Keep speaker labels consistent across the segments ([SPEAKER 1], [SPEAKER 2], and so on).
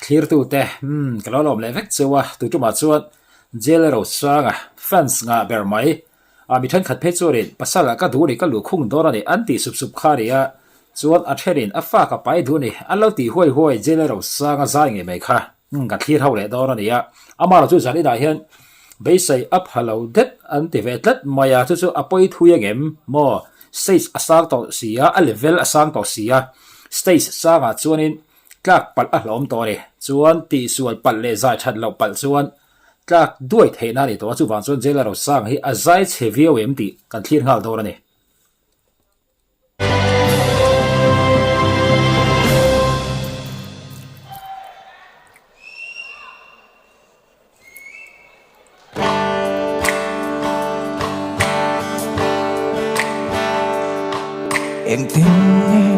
[SPEAKER 1] thlirtute umm ka lo lawm leh vek cheu a, tu tumah chuan Jail Rosanga fans ngah ber mai a mi thenkhat phei chuanin pasal ah ka duh ni ka luhkhung dawn a ni an tih sup sup kha a ni a, chuan a thenin a fa ka pai duh ni an lo tih huai huai Jail Rosanga zai ngei mai kha umm ka thlir ho leh dawn a ni a, amah chu zan inah hian beisei a pha lo det an ti ve tlat mai a, chu chu a pawi thui angem maw stage a sang tawh si a, a level a sang tawh si a, stage sangah chuanin tlak palh a hlawm tawh a ni. Chuan tihsual palh leh zai that loh palh chuan tlak duai theihna a ni tawh a, chuvang chuan Jail a Rosang hi a zai chhe viau em tih kan thlir nghal dawn a ni.
[SPEAKER 2] Engtin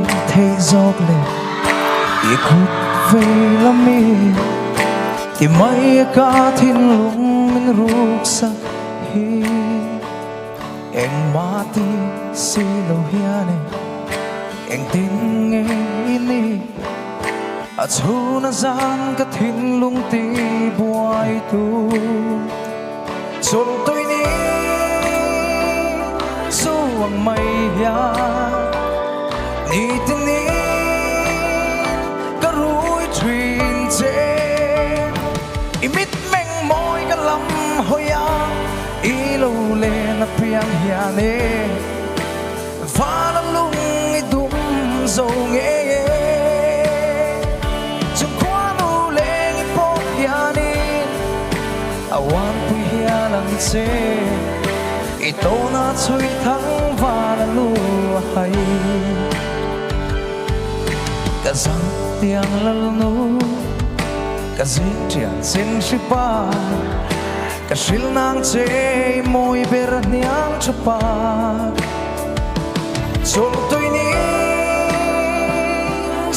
[SPEAKER 2] nge thei zawk le i kut vei lami ti mai ka thinlung min ruksak hi engmah ti si lo hian e engtin nge i ni A chhun a zan ka thinlung ti buai tu Chawlh tui ni zu ang mai hian Ni tin in ka rui thin che I mitmeng mawi ka lam hawi a I lo len a piang hian e Van a lung i dum zo ngei e Chung khua nu leng i pawh hianin A uanpui hial ang che I tawna chhui thang van a lu a hai Ka zang tiang lal nu Ka zing ṭian chin hri pa Ka hrilh nang che i mawi ber hniang ṭha pa Chawlh tui ning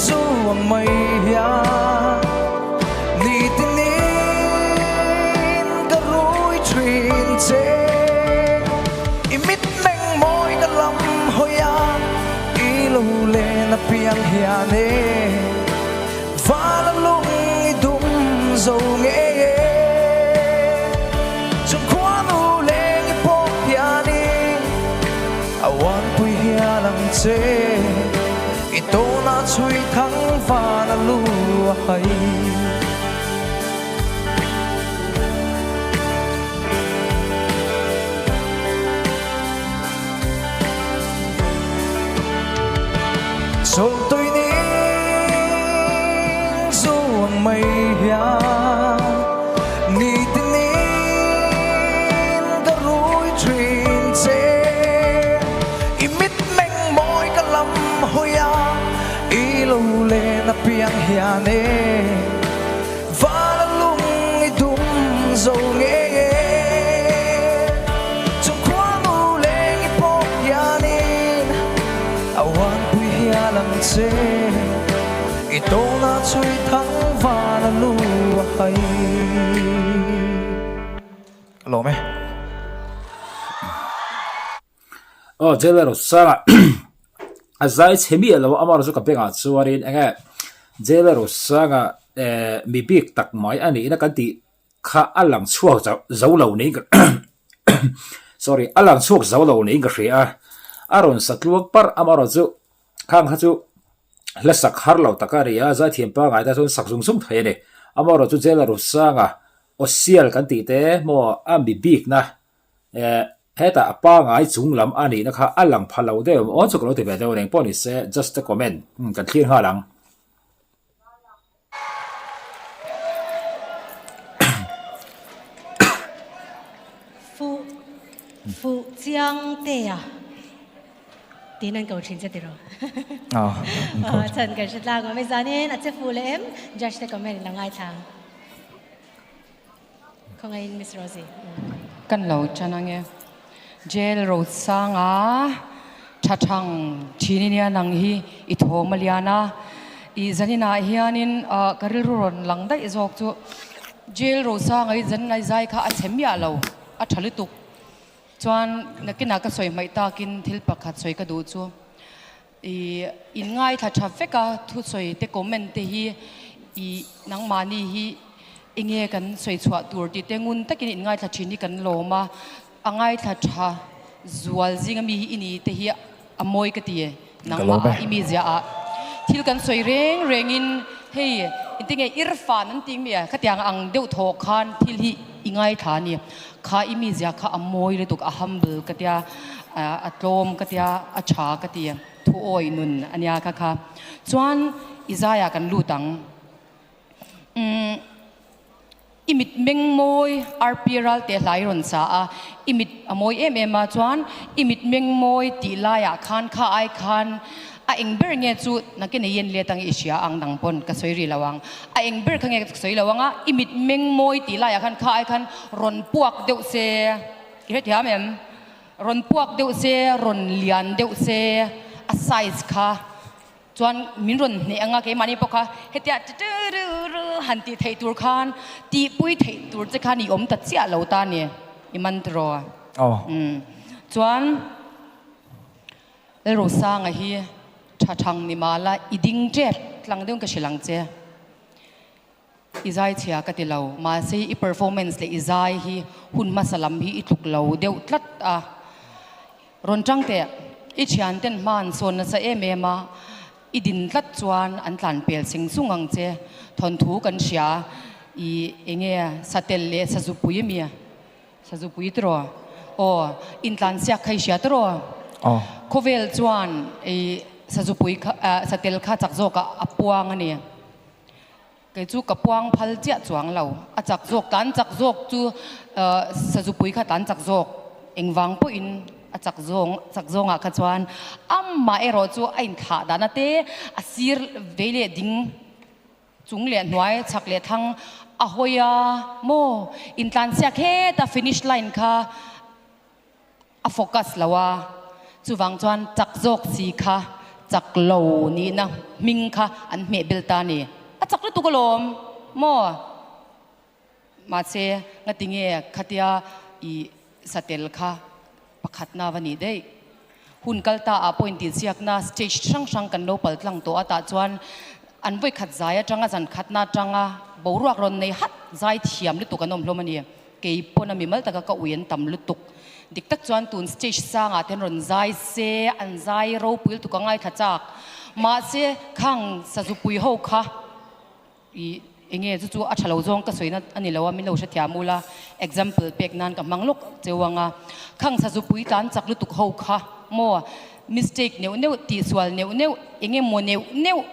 [SPEAKER 2] zu ang mai hian Ni tinin ka rui ṭhin che I mitmeng mawi ka lam hawi a I lo len apiang hian e Val a lung i dum zo ngei e Chung khua nu leng i pawh hianin A uanpui hial ang che I tawnah chhui thang van a lu a hai. Chawlh tui ning zu ang mai hian ni tinin ka rui thin che. I mitmeng mawi ka lam hawi a, i lo len apiang hian e. Val a lung i dum zo ngei e Chung khua nu leng i pawh hianin A uanpui hial ang che I tawna chhui thang van a lu a hai Ka lawm e.
[SPEAKER 1] Aw Jailer Osanga a zai chhe miah lo a amah chu ka bengah chuanin eng nge Jailer Osanga eh mi bik tak mai a nihna kan tih kha a lang chhuak zo zo lo niin ka sorry a lang chhuak zo lo niin ka hria a a rawn sa tluang parh amaherawh chu khang kha chu hla sak har lo tak a ni a zaithiam pangngai te chuan sak zung zung thei a ni amaherawh chu Jailer Osanga Osial kan tih te maw a mi bikna Eh, hetah a pangai chung lam a nihna kha a lang pha lo deuh em aw chu ka lo ti ve deuh reng pawh ni se, just a comment, umm kan thlir nghal ang.
[SPEAKER 3] Fuh, fuh chiang te a tiin an ko thin che tiraw?
[SPEAKER 2] Aw, an ko thin.
[SPEAKER 3] Chhan kan hre tlang awm e zanin a che fuh leh em? Judge te comment in la ngaithla ang. Khawngaihin Miss Rosie.
[SPEAKER 4] Kan lo chan ange. Jail Rosanga tha thang thin i nia nang hi i thawm a lian a. I zaninah hianin ka rilru rawn lang daih zawk chu Jail Rosanga hi zaninai zai kha a chhe miah lo, a tha lutuk. Chuan nakinah ka sawi hmaih takin thil pakhat sawi ka duh chu. I in ngaithla tha vek a, thusawi te comment te hi I nangmahni hi enge kan sawi chhuah tur tih te ngun takin in ngaithla thin hi kan lawm a, a ngaithla tha zual zinga mi hi i ni te hi a mawi ka ti e, nangmah ah i mi zia ah thil kan sawi reng reng in hei engtin nge irfan an tih mi a khatiang ang deuh thaw khan thil hi i ngaithla a ni, kha i mi zia kha a mawi lutuk a humble ka tia a tlawm ka tia a tha ka ti e. Thuawi nun a nia kha kha. Chuan i zaiah kan lut ang. Umm i mit meng mawi RP Ralte hla i rawn sa a, i mit a mawi em em a, chuan i mit meng mawi tih laiah khan kha ai khan a eng ber nge chu nakin ei en let ang i hria ang nang pawn ka sawi rih lo ang. A eng ber kha nge ka sawi lo ang a, i mit meng mawi tih laiah khan kha ai khan rawn puak deuh se i hrethiam em? Rawn puak deuh se, rawn lian deuh se, a size kha chuan min rawn hneh anga keimahni pawh kha hetia titiriru han tih theih tur khan tihpui theih tur che khan i awm ta chiah lo ta ni, i man tiraw?
[SPEAKER 2] Aw.
[SPEAKER 4] Umm. Chuan Lalrosanga hi tha thang ni mah la i ding tep tlang deuhin ka hrilh ang che. I zai chhia ka ti lo, mahse i performance leh i zai hi hun hmasa lam hi i tluk lo deuh tlat a. Rawn tang teh, i thian ten hma an sawn nasa em em a, i din tlat chuan an tlan pel seng sung ang che. Thawnthu kan hria, i enge satel leh sazupui ami? Sazupui tiraw? Aw, intlansiak kha i hria tiraw?
[SPEAKER 2] Aw.
[SPEAKER 4] Khawvel chuan i sazupui kha, satel kha chak zawkah a puang a ni. Kei chu ka puang phal chiah chuang lo. A chak zawk, tlan chak zawk chu Sazupui kha tlan chak zawk engvang pawhin a chak zawng chak zawngah kha chuan amah erawh chu a inthlah dahna te a sir vei leh ding chung leh hnuai chhak leh thlang a hawi a maw intlansiak heta finish line kha A focus lo a, chuvang chuan chak zawk si kha chak lo nihna hming kha an hmeh bel ta a ni. A chak lutuk alawm maw? Mahse, ngatinge khatia i satel kha pakhatna va nih daih. Hun kal ta ah pawh intihsiakna stage hrang hrang kan lo pal tlang tawh a, tah chuan an vawi khat zai atanga zan khatna atanga boruak rawn nei hat zai thiam lutuk an awm hlawm a ni. Kei pawn a mimal taka ka ui an tam lutuk. Dik tak chuan tun stage sangah te an rawn zai se, an zai ropui lutuk a ngaithla chak. Mahse khang sazupui ho kha i enge chu chu a tha lo zawng ka sawina a ni lo a, min lo hrethiam ula example pek nan ka hmang lawk cheu ang a. Khang sazupui tlan chak lutuk ho kha maw mistake neuh neuh, tihsual neuh neuh, enge maw neuh neuh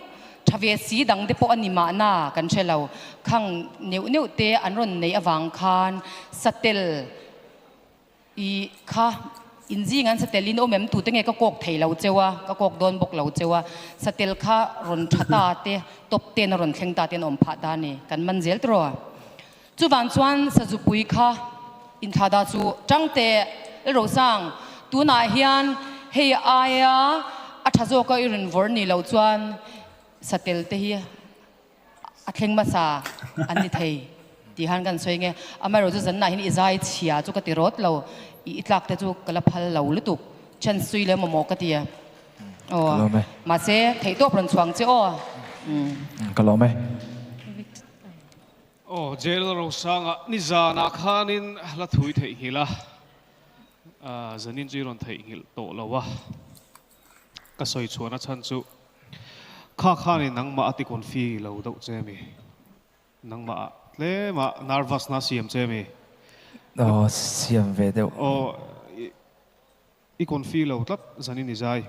[SPEAKER 4] Tha ve si dang te pawh a ni mahna kan hre lo. Khang neuh neuh te an rawn neih avang khan satel i kha inzing an satel in awm em tute nge ka kawk thei lo cheu a, ka kawk dawn bawk lo cheu a, satel kha rawn tha ta te top ten a rawn thleng ta te an awm phah ta a ni. Kan man zel tiraw. Chuvang chuan Sazupui kha inthla dah chu tang teh Lalrosang, tunah hian hei aia a tha zawka i rawn vawr nih loh chuan satel te hi a thleng hmasa an ni thei tih han kan sawi nge. Amaherawh chu zanah hian i zai chhia chu ka ti rawt lo, i tlak te chu ka la phal lo lutuk, chance sui leh mawmawh ka ti a. Aw, mahse theihtawp rawn chhuang che aw.
[SPEAKER 2] Ka lawm e.
[SPEAKER 5] Aw, Jail Rosanga nizanah khanin hla thui theihnghilh a, zanin chu i rawn theihnghilh tawh lo a, ka sawi chhuahna chhan chu kha khanin nangmah a ti confi lo deuh che mi, nangmah ah tlema nervous na siam che mi.
[SPEAKER 2] Aw, siam ve deuh.
[SPEAKER 5] Aw, i confi lo tlat zanin i zai.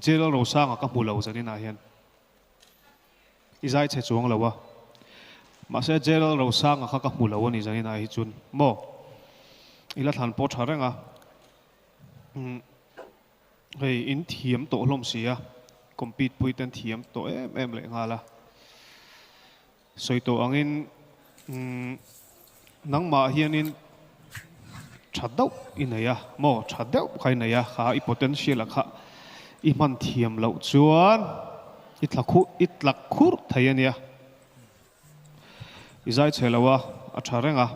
[SPEAKER 5] Jail Rosanga ka hmu lo zaninah hian. I zai chhe chuang lo a. Mahse Gerald Rosanga kha ka hmu lo a ni zanin ah hi chun maw? I la thlan pawh tha reng a. Umm hei in thiam tawh hlawm si a, compete pui ten thiam tawh em em leh nghal a. Sawi tawh angin umm nangmah hianin tha deuh i nei a maw? Tha deuh kha i nei a, kha i potential a kha i hman thiam loh chuan i tla khuh i tla khurh thei a nia. I zai chhe lo a, a tha reng a,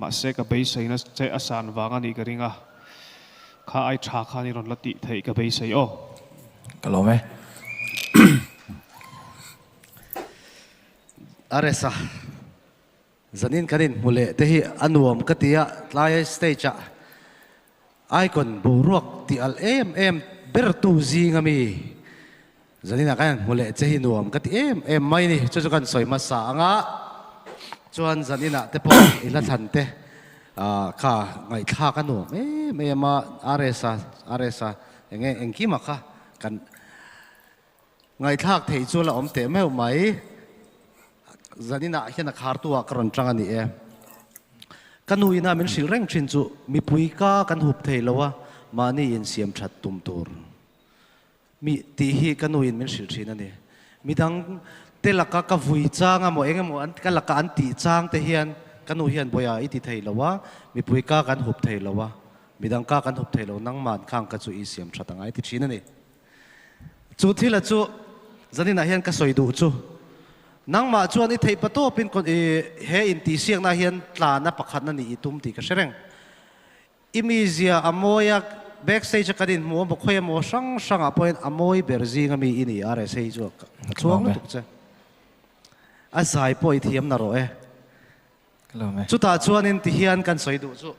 [SPEAKER 5] mahse ka beiseina che a san vang a nih ka ring a, kha ai tha khan i rawn la tih theih ka beisei aw.
[SPEAKER 2] Ka lawm e.
[SPEAKER 6] Aresa, zanin kan inhmu leh te hi a nuam ka ti a, tlai stage ah icon boruak tih alh em em ber tu zing ami zanin ah kan inhmu leh che hi nuam ka ti em em mai ni. Chu chu kan sawi hmasa ang a, chuan zanin ah te pawh i hla thlan te kha ngaihthlak a nuam em em a, Aresa, Aresa enge engkima kha kan Ngaihthlak theih chu la awm teh meuh mai. Zaninah hian a khartu ah ka rawn tang a ni e. Ka nu ina min hrilh reng thin chu mipui ka kan hup thei lo a, mahni insiam that tum tur mi tih hi ka nu in min hrilh thin a ni. Midang te laka ka vui chang a maw eng emaw an ka laka an tih chang te hian ka nu hian bawiha i ti thei lo a, mipui ka kan hup thei lo a, midang ka kan hup thei lo nangman khang ka chu i siam that a ngai ti thin a ni. Chu thila chu zaninah hian ka sawi duh chu, nangmah chuan i theih patawpin he intihsiakna hian tlana pakhatna nih i tum tih ka hre reng. I mizia a mawi a, backstage a kan inhmu a maw khawi emaw hrang hrangah pawhin a mawi ber zing ami i ni a rsa hi chu a chhuang lutuk che. A zai pawh i thiam na rawh e. Chutah chuanin tihian kan sawi duh chu,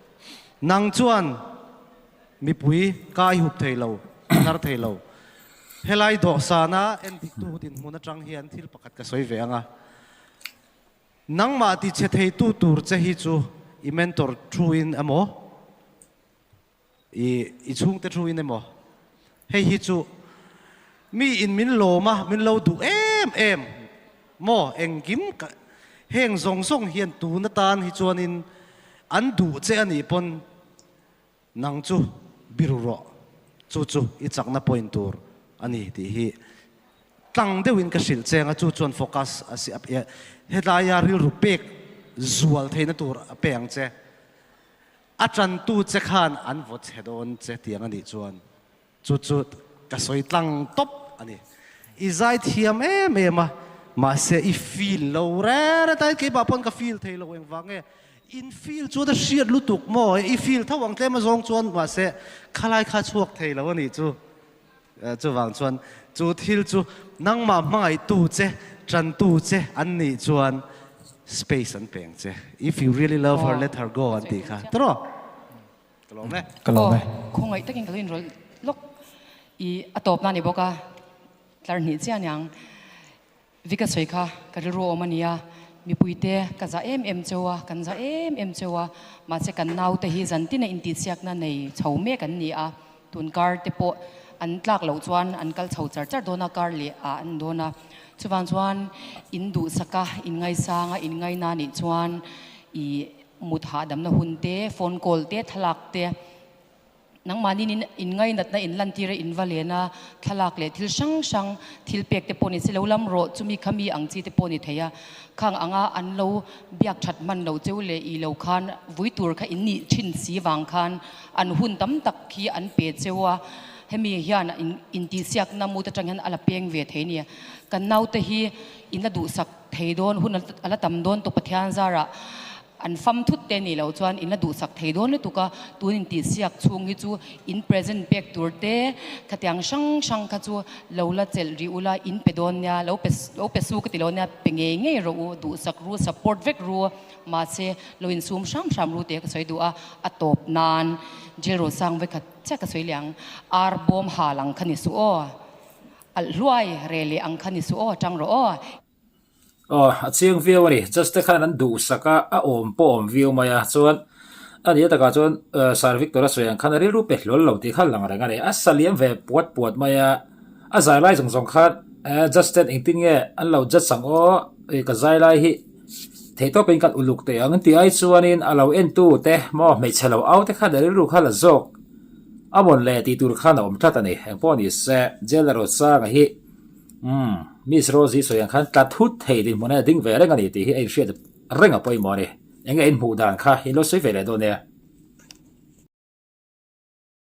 [SPEAKER 6] nang chuan mipui ka i hup thei lo, ka hnar thei lo. Helai dawhsana endiktu dinhmun atang hian thil pakhat ka sawi ve ang a, nangmah tichhe theitu tur che hi chu i mentor thu-in emaw, I i chhungte thu in emaw? Hei hi chu mi in min lawm a, min lo duh em em maw? Engkim ka heng zawng zawng hian tun atan hi chuanin an duh che a nih pawn nang chu biru rawh, chu chu i chakna point tur a ni tih hi tlang deuhin ka hrilh cheng a, chu chuan focus a si helaia rilru pek zual theihna tur a pe ang che. A tantu che khan an vaw chhe dawn che tiang a nih chuan chu chu ka sawi tlang tawp a ni. I zai thiam em em a, mahse i feel lo re re ta, keimah pawn ka feel thei lo engvang nge in feel chuan a hriat lutuk maw, i feel tho ang tlem azawng chuan mahse khalai kha chhuak thei lo a nih chu. Chuvang chuan chu thil chu nangmah hmangaihtu che, tantu che an nih chuan space an peng che. If you really love her, let her go an tih kha. Tiraw? Ka lawm e.
[SPEAKER 4] Ka lawm e. Khawngaih takin ka lo inrawlh lawk i a tawpna a ni bawk a, tlar hnih chiah aniang. Vika sawi kha ka rilru awm a nia, mipuite ka za em em cheu a, kan za em em cheu a, mahse kan naute hi zantina intihsiakna nei chho mek an ni a, tun kar te pawh an tlak loh chuan an kal chho char char dawn a, kar leh ah an dawn a, chuvang chuan in duhsak a, in ngaisang a, in ngaina nih chuan ih mut hahdamna hun te, phone call te, thlalak te, Nangmahni in inngainatna in lantir a in va len a, thlalak leh thil hrang hrang, thil pek te pawh ni se lo lam rawh, chumi kha mi ang chi te pawh ni thei a, khang anga an lo biak that hman lo cheu leh i lo khan vui tur kha in nih thin si vang khan an hun tam tak hi an pe cheu a, hemi hian intihsiakna mut atang hian a la peng ve thei a ni. Kan naute hi in la duhsak thei dawn hun a la tam dawn tawh Pathian zarah. An fam thut te nih loh chuan in la duhsak thei dawn lutuk a, tun intihsiak chhung hi chu in present pek tur te khatiang hrang hrang kha chu lo la chelh rih ula in pe dawn nia, lo pe lo pe su ka ti lo nia, pe ngei ngei rawh u, duhsak ru, support vek ru, mahse lo insum hram hram ru tih ka sawi duh a, a tawp nan Jail Rosang vekhat chiah ka sawi leh ang, ar bawm hal ang kha ni suh aw, alh hluai re leh ang kha ni suh aw, tang rawh aw.
[SPEAKER 1] Aw, a chiang viau a ni. Judge te khan an duhsak a, a awm pawh awm viau mai a. Chuan a nia takah chuan Sir Victor a sawi ang khan a rilru pe hlawl lo tih kha a lang reng a ni. A sa liam ve puat puat mai a, a zai lai zawng zawng khan judge ten engtin nge an lo judge ang aw, ka zai lai hi theihtawpin kan uluk teh ang tih ai chuanin a lo entu te maw hmeichhe lo au te khan a rilru kha la zawk a mawn le tih tur khan a awm tlat a ni. Engpawh ni se, Jail Rosanga hi. Umm, Miss Rosie sawi ang khan tla thut thei dinhmun a ding ve reng a ni tih hi a inhriat reng a pawimawh a ni. Enge in hmuh dan kha in lo sawi ve leh dawn nia.